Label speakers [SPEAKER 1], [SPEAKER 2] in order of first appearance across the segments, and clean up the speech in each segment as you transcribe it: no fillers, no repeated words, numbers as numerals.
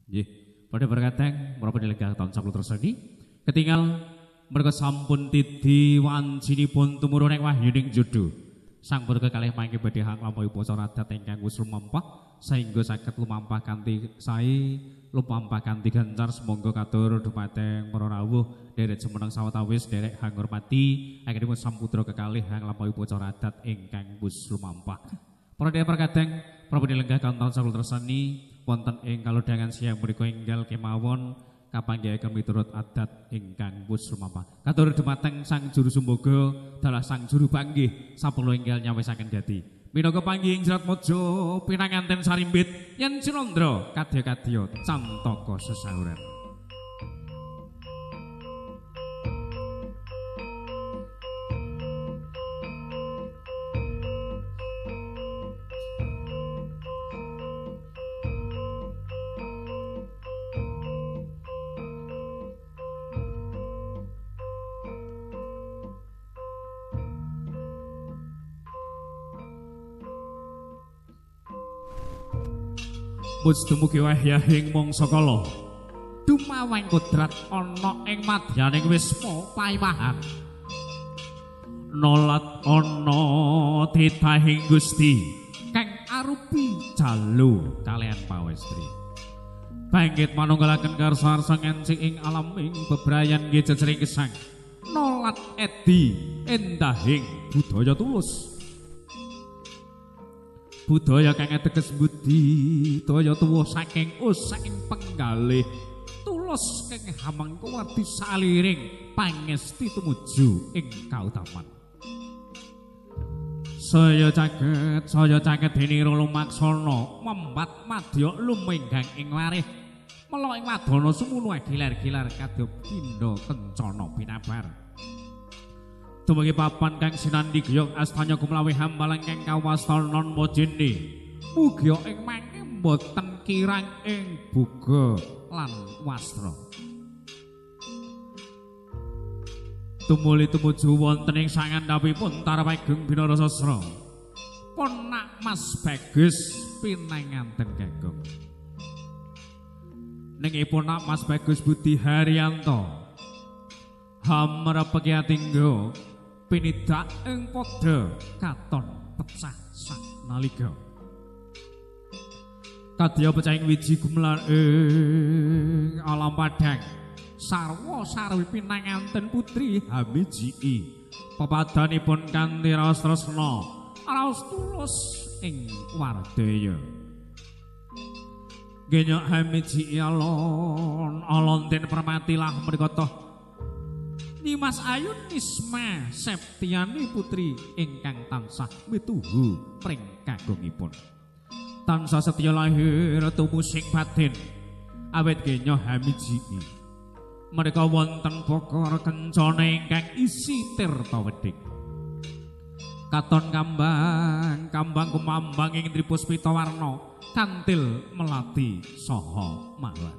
[SPEAKER 1] Nggih, padha berkateng menapa dilenggah taun 10 ketinggal merga sampun titi wancinipun tumurun ing wahyuning jodho. Sang putra kekalih mangke badhe nglampahi upacara adat ingkang wis lumampah saengga saged lumampah kanthi sae, lumampah kanthi gencar. Sumangga katur dumateng para rawuh derek jumeneng sawetawis derek hangurmati anggenipun sang putra kekalih nglampahi upacara adat ingkang wis lumampah. Para derek perkadang prabudi lenggah kanton sakula wonten ing kalodhangan siang punika enggal kemawon kapanggihaken miturut adat ingkang wis lumampah. Katur dumateng sang juru sumbaga dalah sang juru panggih sampun enggal nyawisaken gati. Minangka panggih ing Serat Mojo pinanganten sarimbit yen cinandra kadya-kadya cantaka sesauran. Dumugi wahyahing mangsa kala dumaweng kodrat ana ing madyaning wisma paimahan nolat ana titahing Gusti kang arupi jalu kalian pawestri bangkit manunggalaken karsa-arsa ngenci ing alaming bebrayan nggih jejering gesang nolat edi endahing budaya tulus. Budaya kang ateges budi daya tuwa saking saking penggalih tulus kang hamengku wardi saliring pangesti tumuju ing kautaman. Saya caket dene lumaksana membat madya lumenggang ing larih mela ing wadana sumunu gilar-gilar kadya pindha kencana binabar. Dumugi papan kang sinandhi giyok astanya gumlawe hambalang kang kawastana mojene. Mugia ing mangke boten kirang ing buga lan wastra. Tumuli tumuju wonten ing sangandhapipun Tarapegeng Binara Sastra. Ponak Mas Bagus pinanganten kakung. Ning ponak Mas Bagus Budi Haryanto. Hamrepeki atingga pinidak ing padha katon pecah saknalika. Kadya pecahing wiji gumelar ing alam padhang sarwa sarwi pinanganten putri Hamiji. Pepadanipun kanthi raos tresna raos tulus ing wardaya. Genyok Hamiji alon alon den permatilah mrika toh Nimas Ayu Nisma Septiani putri ingkang tansah mituhu pring kagungipun. Tansah setya lahir tumusing batin awit genyo Hamiji. Mereka wonten bokor kencana ingkang isi tirta wedhik. Katon kambang, kambang kumambang ing tripuspita warna kantil melati saha mawar.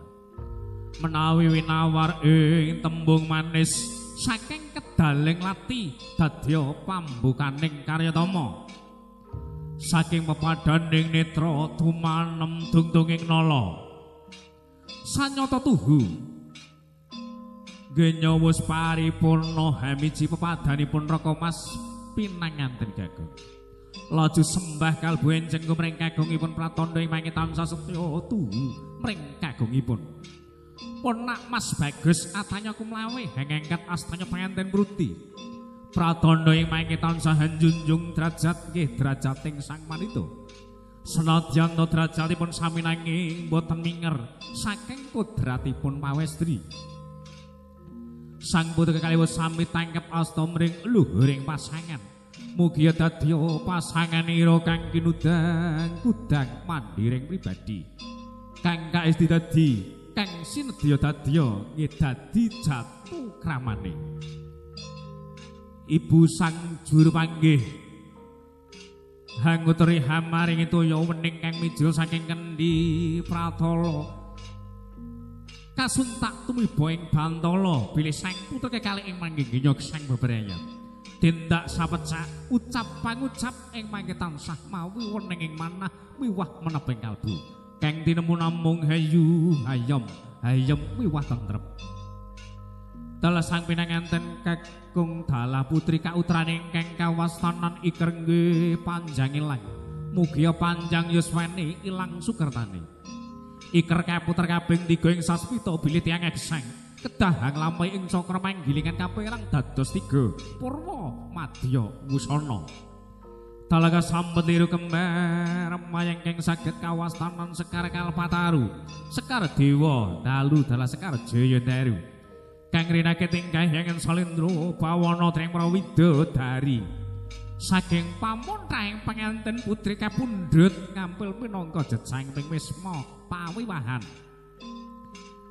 [SPEAKER 1] Menawi winawar ing tembung manis saking kedaling lati dadya pambukaning karyatama. Saking pepadaning netra tumanem dungdunging nala. Sanyata tuhu genya wus paripurna Hamiji pepadanipun Raka Mas pinanganten kakung. Laju sembah kalbu enjeng kumring kagungipun pratandha ing mangke tansah setya tuhu mring kagungipun. Ponak Mas Bagus atanya kumlawe hengengket astanya pengantin pruti. Pratandha ing mangke tansah njunjung derajat nggih derajating sang manita. Senadyan ta derajatipun sami nanging boten minger saking kodratipun pawestri. Sang putra kekalih sami tangkep asta mring luhuring pasangan. Mugia dadya pasanganira kang kinudang kudang mandiring pribadi. Kang kaesti dadi kang sinedya dadya nggih dadi jatu kramane. Ibu sang juru panggih hanguteri hamaring toya wening kang mijil saking kendi pratala. Kasuntak tumiba ing bantala bilih sang putra kekalih ing mangke genyok sang bebrayan. Tindak sapecak ucap pangucap ing mangke tansah mawi wening ing manah miwah meneping kalbu. Kang tinemu namung hayu hayem hayem miwah tentrem. Dalah sang pinanganten kakung dalah putri kautrane ingkang kawastanan iker nggih panjang ilang. Mugia panjang yuswane ilang sukertane. Iker kaputer kaping tiga ing sasmita bilih tiyang gesang. Kedah nglampahi ing cakra manggilingan kaperang dados tiga purwa madya wusana. Talaga sampun tiru kembar mayang keng saged kawastanan sekar kalpataru, sekar dewa dalu dalah sekar jaya daru. Kang rinake tingkah yengen salindra bawana tring para widodari. Saking pamunthahing penganten putri kapundhut ngampil minangka jejang ping wisma pawiwahan.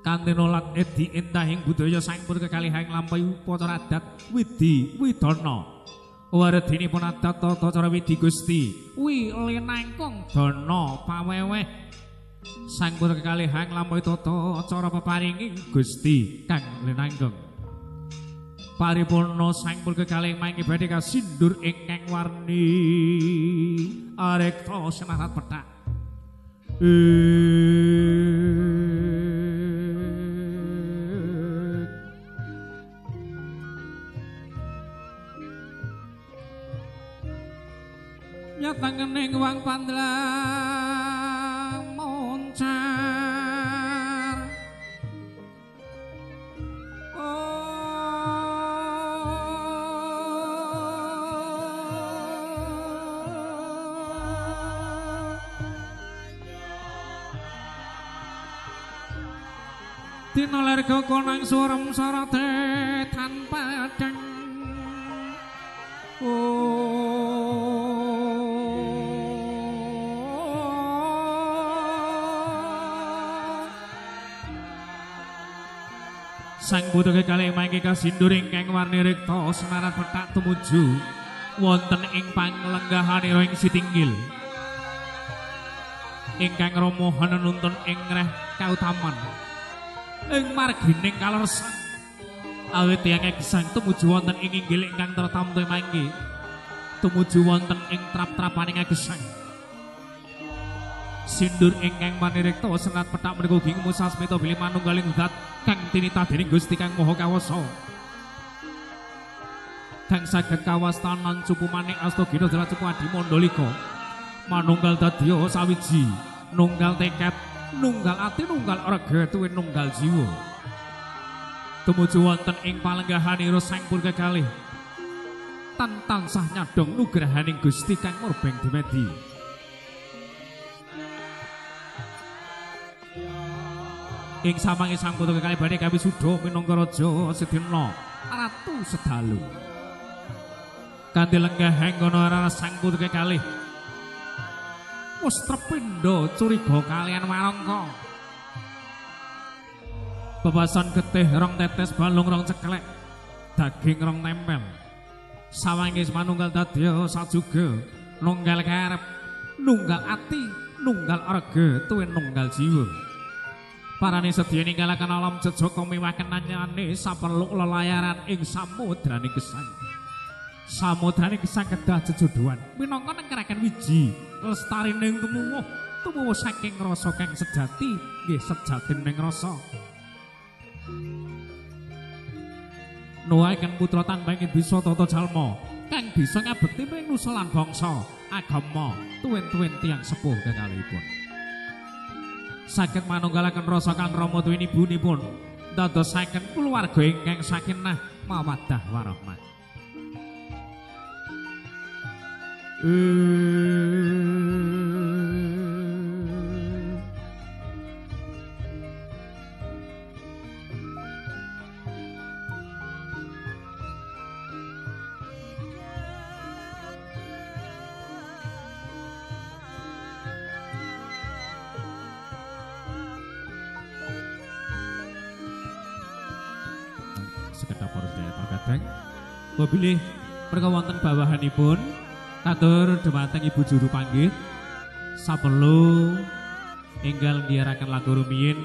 [SPEAKER 1] Kanthi nolat edi entahing budaya sang putra kekalihang lampahi upacara adat widhi widana. Waredinipun adat tata cara widhi Gusti wi linangkung dana paweweh. Sang putra kekalihang lampahi tata cara peparinging Gusti kang linangkung. Paripurna sang putra kekalih mangke badhe kasindur ingkang warni arekta senarat pethak. Nyatangening wang pandlang moncar. Dina lerga konang surem sorote tanpa deng. Sang putra kekalih mangke kasindur ingkang warni rekta senarat pethak tumuju wonten ing panglenggahanira ing sitinggil. Ingkang rama hanenuntun ing reh kautaman. Ing margining kalersan awit tiyang gesang tumuju wonten ing inggil ingkang tertamtu mangke. Tumuju wonten ing trap-trapaning gesang. Sindur ingkang manirekta senat pethak menika ugi ngmusasmita bilih manunggaling zat kang tinitah dening Gusti Kang Maha Kawasa. Kang saged kawastanan cupu manik astagina dalah cupu adi mandalika. Manunggal dadya sawiji, nunggal tekad, nunggal ati, nunggal raga tuwin nunggal jiwa. Tumuju wonten ing palenggahanira sang purga kalih. Tan tansah nyadong nugrahaning Gusti Kang murbeng dumadi. Ing samange sang putra kekalih badhe kawisuda minangka raja sedina ratu sedalu. Kanthi lenggah enggono sang putra kekalih wis trepindha curiga kalian warangka. Bebasan getih rong tetes balung rong ceklek daging rong tempel. Sawange manunggal dadya sajuga nunggal karep nunggal ati nunggal raga tuwin nunggal jiwa. Parane sedya ninggalaken alam jejaka miwah kenanyane saperluk lelayaran ing samudraning gesang. Samudraning gesang kedah jejodohan minangka nengkeraken wiji lestarining tumuwuh tumuwuh saking rasa kang sejati nggih sejatining rasa. Nuwaken putra tanpa ingin bisa tata jalma kang bisa ngabekti mring nusa lan bangsa agama tuwin-tuwin tiyang sepuh kekalihipun. Saged manunggalaken rasa kang rama tuwin ibunipun dadosaken kulawarga ingkang sakinah mawaddah warahmah. Sekedap para sedaya pakadang bilih merga wonten bawahanipun katur dhumateng Ibu Juru Panggih saperlu enggal nggiyaraken lagu rumiyin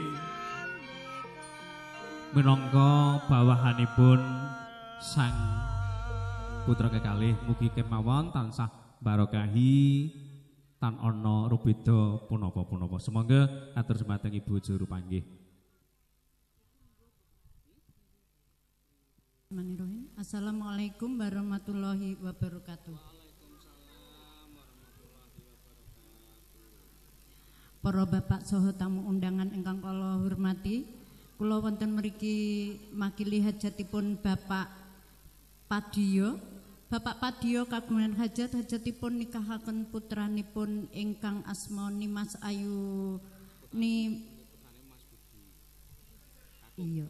[SPEAKER 1] minangka bawahanipun sang putra kekalih mugi kemawon tansah barokahi Tan ana rubeda punapa-punapa. Sumangga atur dumateng Ibu juru panggih.
[SPEAKER 2] Assalamualaikum warahmatullahi wabarakatuh. Para bapak saha tamu undangan ingkang kula hormati, kula wonten mriki makili hajatipun Bapak Padiyo. Bapak Padiyo kagungan hajat, hajatipun nikahaken putranipun ingkang asma Nimas Ayu ni iya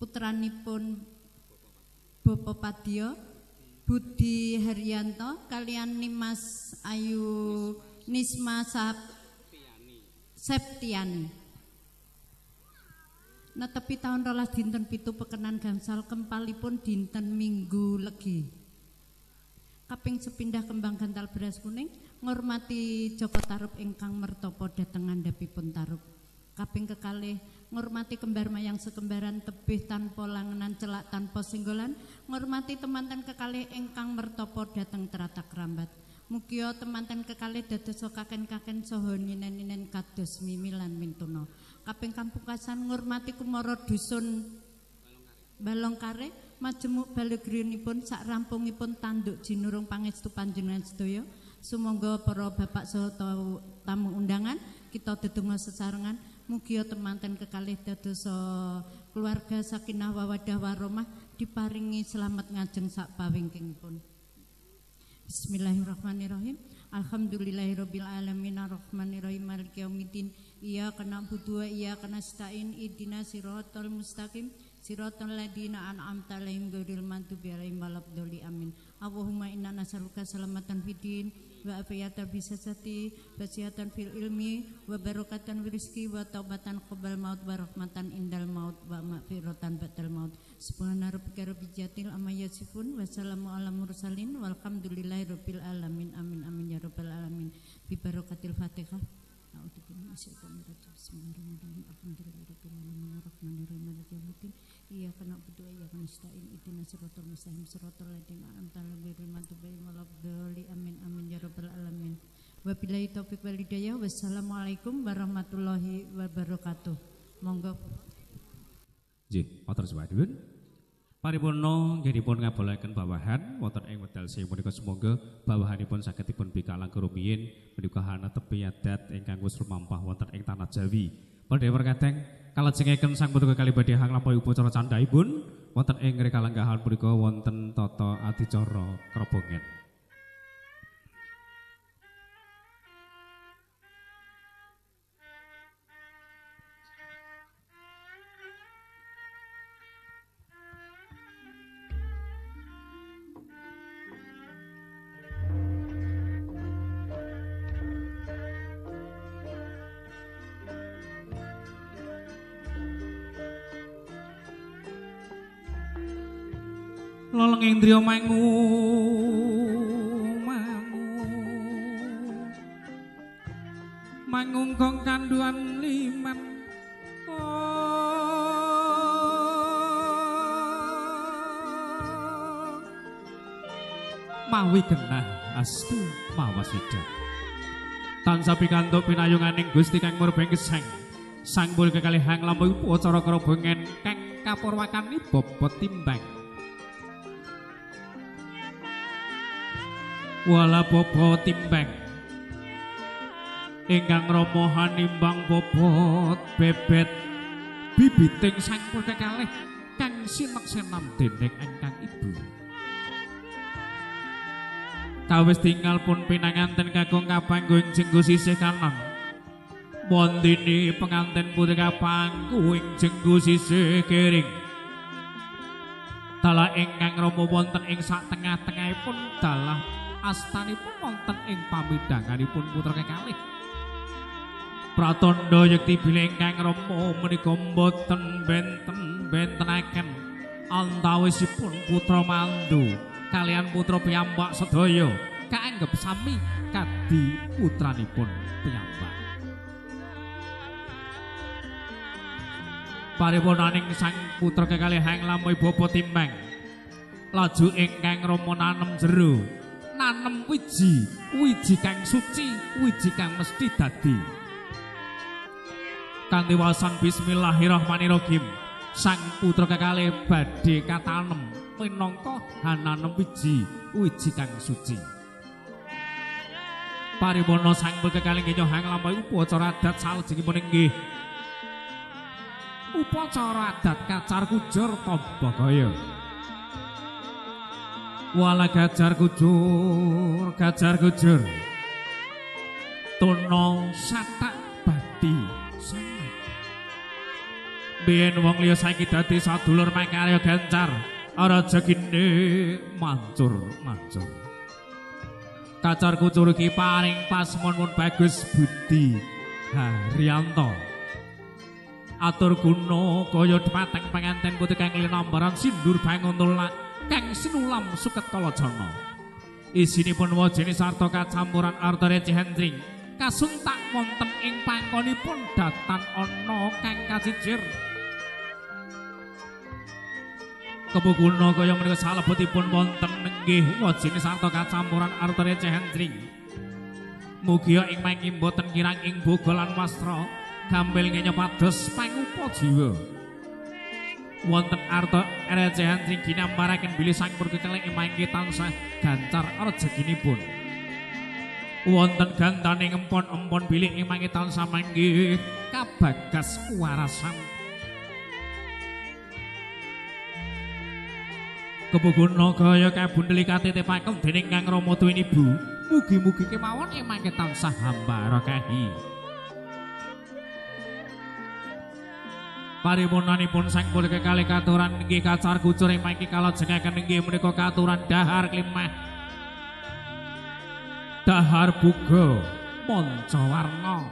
[SPEAKER 2] putranipun Bapak Padiyo Budi Haryanto kalian Nimas Ayu Nisma Septiani. Netepi tahun 20 dinten 7 pekenan gangsal kempalipun dinten Minggu Legi. Kaping sepindah kembang gantal beras kuning ngurmati Joko Tarub ingkang mertopo dhateng ngandhapipun Tarub. Kaping kekalih ngurmati kembar mayang sekembaran tebih tanpa langenan celak tanpa singgolan ngurmati temanten kekalih ingkang mertopo dhateng teratak rambat. Mugia temanten kekalih dados kaken-kaken saha ninen-ninen kados mimi lan mintuna. Kaping kampungkasan ngurmati kumara dusun Balongkare majemuk balegrinipun sak rampungipun tanduk jinurung pangestu panjenengan sedaya. Sumangga para bapak saha tamu undangan kita dedonga sesarengan mugia temanten kekalih dados keluarga sakinah mawaddah warahmah diparingi selamat ngajeng sak pawingkingipun. Bismillahirrahmanirrahim. Alhamdulillahirabbil alamin arrahmanirrahim maliki yaumiddin. Iyyaka na'budu wa iyyaka nasta'in ihdinas siratal mustaqim siratal ladzina an'amta 'alaihim ghairil maghdubi 'alaihim waladdallin. Amin. Allahumma inna nas'aluka salamatan fid din wa afiyatan fi jasadi wa sihatan fil ilmi wa barakatan fil rizqi wa taubatan qabal maut wa rahmatan indal maut wa maghfiratan ba'dal maut. Subhana rabbika rabbil izzati amma yasifun wa salamun alal mursalin walhamdulillahi rabbil alamin. Amin amin ya rabbal alamin. Bi barakatil Fatihah. A'udzu billahi minasyaitonir rajim. Bismillahirrahmanirrahim. Alhamdulillahirabbil alamin arrahmanirrahim maliki yaumiddin. Iyyaka na'budu wa iyyaka nasta'in ihdinas siratal mustaqim siratal ladzina an'amta 'alaihim ghairil maghdubi 'alaihim waladdallin. Amin amin ya rabbal alamin. Wabillahi taufik wal hidayah. Wassalamualaikum warahmatullahi wabarakatuh. Monggo.
[SPEAKER 1] Nggih, matur suwun. Paripurna nggih dipun ngabolaken bawahan wonten ing wekdal punika sumangga bawahanipun saged dipun bikalang rumiyin menika hanetepi adat ingkang wis lumampah wonten ing tanah Jawi. Padha perkateng kalajengaken sang putra kali badhe nglampahi upacara candhaipun wonten ing rekalenggahan punika wonten tata adicara krobongen. Loleng indriya mangu mangu mangungkong kanduan liman mawi genah astu mawasida tansah pikantuk pinayunganing Gusti kang murbeng gesang sang pul kekalihang lampahi upacara krobongen kang kapurwakani bobot timbang wala bobot timbang ingkang rama hanimbang bobot bebet bibiting sang pul kekalih kang sineksenan dening ingkang ibu kawis tinggal pun pinanganten kakung kapangku ing jenggo sisih kanan wondene penganten putri kapangku ing jenggo sisih kering dalah ingkang rama wonten ing sak tengah-tengahipun dalah astanipun wonten ing pamidhanganipun putra kekalih pratandha yekti bilih ingkang rama menika mboten benten-bentenaken antawisipun putra mandu kalian putra piyambak sedaya kaanggep sami kadi putranipun piyambak. Paripurnaning sang putra kekalih ing lampahi bobot timbang laju ingkang rama nanem jero Nanem wiji, wiji kang suci, wiji kang mesti dadi. Kanthi waosan bismillahirrahmanirrahim, sang putra kekalih badhe katanem minangka hananem wiji, wiji kang suci. Paripurna sang putra kekalih ngenyo hang lampahi upacara adat salajengipun inggih upacara adat kacar kujur tamba kaya. Wala gajar kujur, gajar kujur, tono satak bati sangat. Biyen wong liya saiki dadi sadulur makarya gencar, rejekine mancur mancur. Kacar kucur iki paring pasmon pun Bagus Budi Haryanto. Atur guna kaya dhumateng penganten putri kang linambaran sindur bangun tulak kang sinulam suket kalajana. Isinipun wajene sarta kacampuran arta recehan jring kasuntak wonten ing pangkonipun datan ana kang kacicir. Kebukuna kaya menika salebetipun wonten nenggih wajene sarta kacampuran arta recehan jring. Mugia ing mangke boten kirang ing boga lan wastra gampil ngenya pados pangupa jiwa. Wonten arta recehan sing ginambaraken bilih sang purga keling mangke tansah gancar rejekinipun. Wonten gantane empon-empon bilih ing mangke tansah manggih kabagas warasan. Kebuguna kaya kabundeli katitipaken dening Kang Rama tuwin ibu, mugi-mugi kemawon ing mangke tansah hambarakahi. Paripurnanipun sang putra kekalih katuran inggih kacar kucur ing mangke kalajengaken inggih menika katuran dahar klimah. Dahar buga manca warna.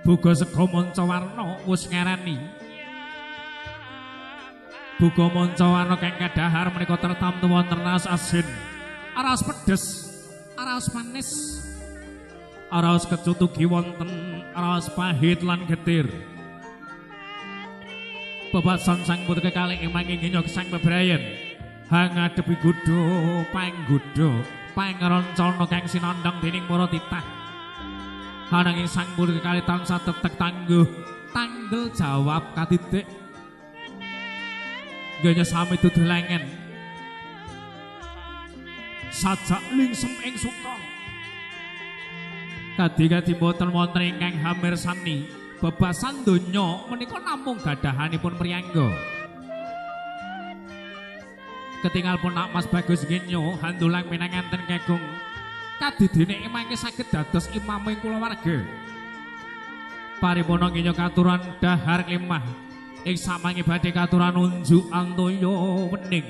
[SPEAKER 1] Buga sega manca warna wis ngarani. Buga manca warna kang kadhahar menika tertamtu wonten raos asin, raos pedes, raos manis, raos kecut ugi wonten raos pahit lan getir. Bebasan sang putra kekalih ing mangke ngenyok sang bebrayan hangadepi godha panggodha pangrancana kang sinandhang dening para titah. Ananging sang putra kekalih tansah tetek tangguh tanggel jawab katitik. Ganya sami duduh lengen sajak lingsem ing suka. Kadi-kadi boten wonten ingkang hamirsani bebasan donya menika namung gadahanipun priyangga. Ketingal pun nak Mas Bagus ngenyo handulang minanganten kakung kadidene mangke saged dados imame kulawarga. Paripurna ngenyo katuran dahar klimah ing samange badhe katuran unjuk antoya wening.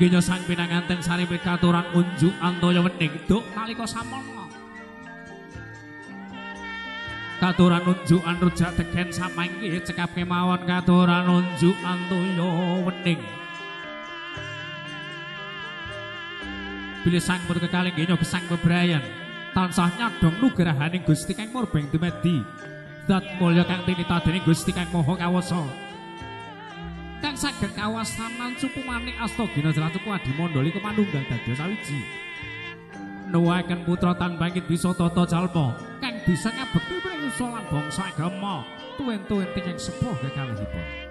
[SPEAKER 1] Genya sang pinanganten saripe katuran unjuk antoya wening duk nalika samono. Katuran unjukan rujak tegen samangke cekap kemawon katuran unjuk antoya wening. Bilih sang putra kekalih ngenyo gesang bebrayan tansah nyadong nugrahaning Gusti kang murbeng dumadi zat mulya kang tinita dening Gusti kang Maha Kawasa kang saged kawasanan cupu manik asta gina jelas cupu adimandali kemanunggal dadi sawiji nuwaken putra tan bangkit bisa tata jalma kang bisa ngabekti pring lan bangsa agama tuwin-tuwin tiyang sepuh kekalihipun.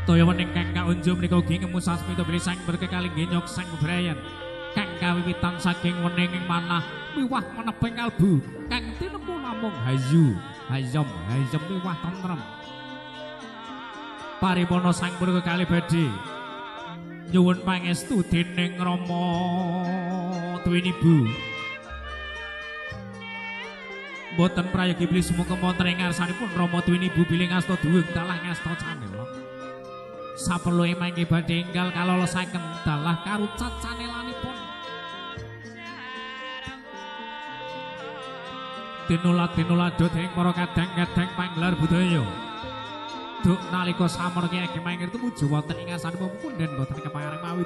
[SPEAKER 1] Toya wening kang kaunjuk menika ugi ngemu sasmita bilih sang putra kekalih ngenyok sang bebrayan kang kawiwitan saking wening ing manah miwah menebeng kalbu kang tinemu namung hayu hayem hayem miwah tentrem. Paripurna sang putra kekalih badhe nyuwun pangestu dening Rama tuwin ibu. Boten prayogi bilih sumuka wonten ing ngarsanipun Rama tuwin ibu bilih ngasta duwung dalah ngasta canela. Saperlu mangke badhe enggal kalolosaken dalah karucat canelanipun. Tinulat-tinulado dening para kadang-kadang panggelar budaya. Duk nalika samono ki ageng mangke tumuju wonten ing ngarsanipun punden boten kepareng mawi.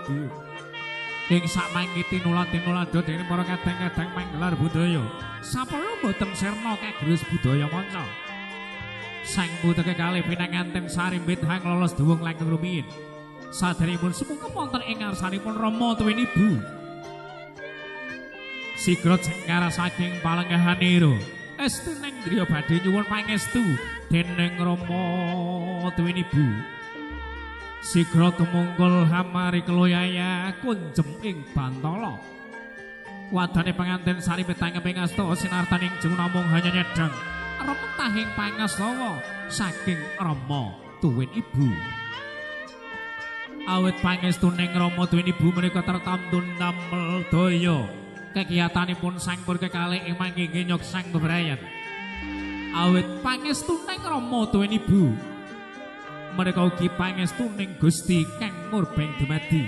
[SPEAKER 1] Ing sakmangke tinulat-tinuladha dening para kadang-kadang manggelar budaya. Sapala boten sirna kagerus budaya manca. Sang putra kekalih pinanganten sarimbit hang lolos duwung langkung rumiyin. Saderengipun sumungkem wonten ing ngarsanipun Rama tuwin Ibu. Sigra jengkara saking palenggahanira. Estu neng griya badhe nyuwun pangestu dening Rama tuwin Ibu. Sigra tumungkul hamari keloyaya kunjem ing bantala. Wadane pengantin sarimbit tangkeping asta sinartaning jeng namung hanya nyedhang rementahing pangastawa saking Rama tuwin Ibu. Awit pangestuning Rama tuwin Ibu menika tertamtun damel daya kegiatanipun sang purga kalih ing mangke nyok sang bebrayan. Awit pangestuning Rama tuwin Ibu menika ugi pangestuning Gusti kang murbeng dumadi.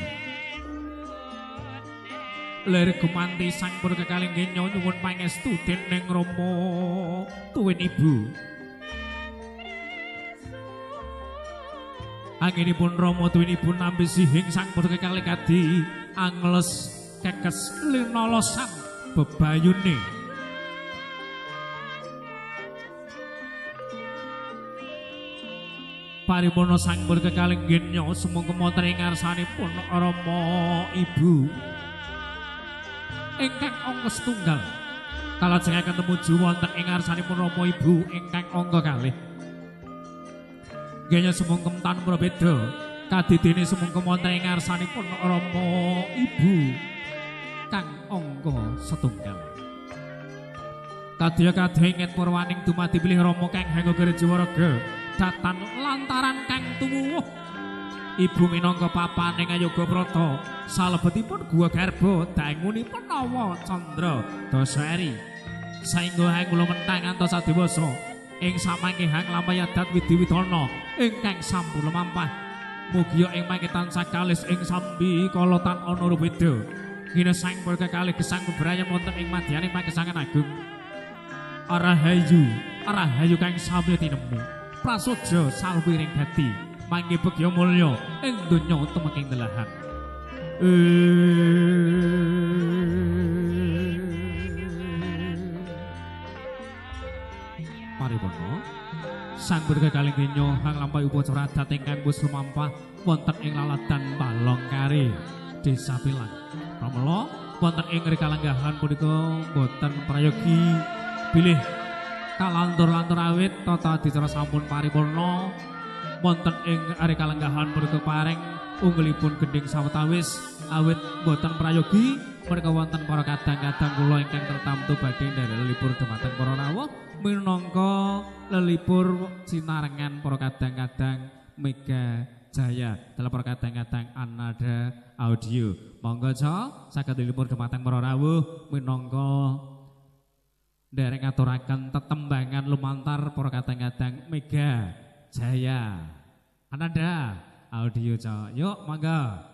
[SPEAKER 1] Lir gumanti sang purga kalih nyuwun pangestu dening Rama tuwin Ibu. Anggenipun Rama tuwin Ibu nampi sihing sang putra kekalih kadi angles kekes linolosan bebayune. Paripurna sang putra kekalih genya sumangga wonten ing ngarsanipun Rama Ibu ingkang angka setunggal kalajengaken tumuju wonten ing ngarsanipun Rama Ibu ingkang angka kalih. Genya sumungkem tanpa beda kadidene sumungkem wonten ing ngarsanipun Rama Ibu kang angka setunggal. Kadya kadhenget purwaning dumadi bilih Rama kang hangga jiwa raga datan lantaran kang tumuwuh. Ibu minangka papaning ayoga prata salebetipun guwa garba dangunipun Nawa Candra Dasari. Saengga hang kula mentang ngantos sadewasa ing samangke hang lampahi adat widhi widana ingkang sampun lumampah. Mugia ing mangke tansah kalis ing sambi kala tan ana rubeda. Ngene sang purga kalih gesang bebrayan wonten ing madyaning pagesangan agung. Rahayu, rahayu kang samya tinemu. Prasaja salwiring dadi mangke bagya mulya ing donya tumeking delahan. Paripurna sang purga kalih kenya hang lampahi upacara adat ingkang wis lumampah wonten ing laladan Balongkari Desa Pilang. Pramila wonten ing rikalenggahan punika boten prayogi bilih kalantur-lantur awit tata adicara sampun paripurna wonten ing rikalenggahan punika paring unggulipun gendhing sawetawis awit boten prayogi mereka wonten para kadang-kadang kula ingkang tertamtu badhe nderek lelipur dumateng para rawuh minangka lelipur sinarengan para kadang-kadang Mega Jaya dalam para kadang-kadang Anada Audio. Monggo ca saged lelipur dumateng para rawuh minangka nderek ngaturaken tetembangan lumantar para kadang-kadang Mega Jaya Anada Audio ca. Yuk monggo.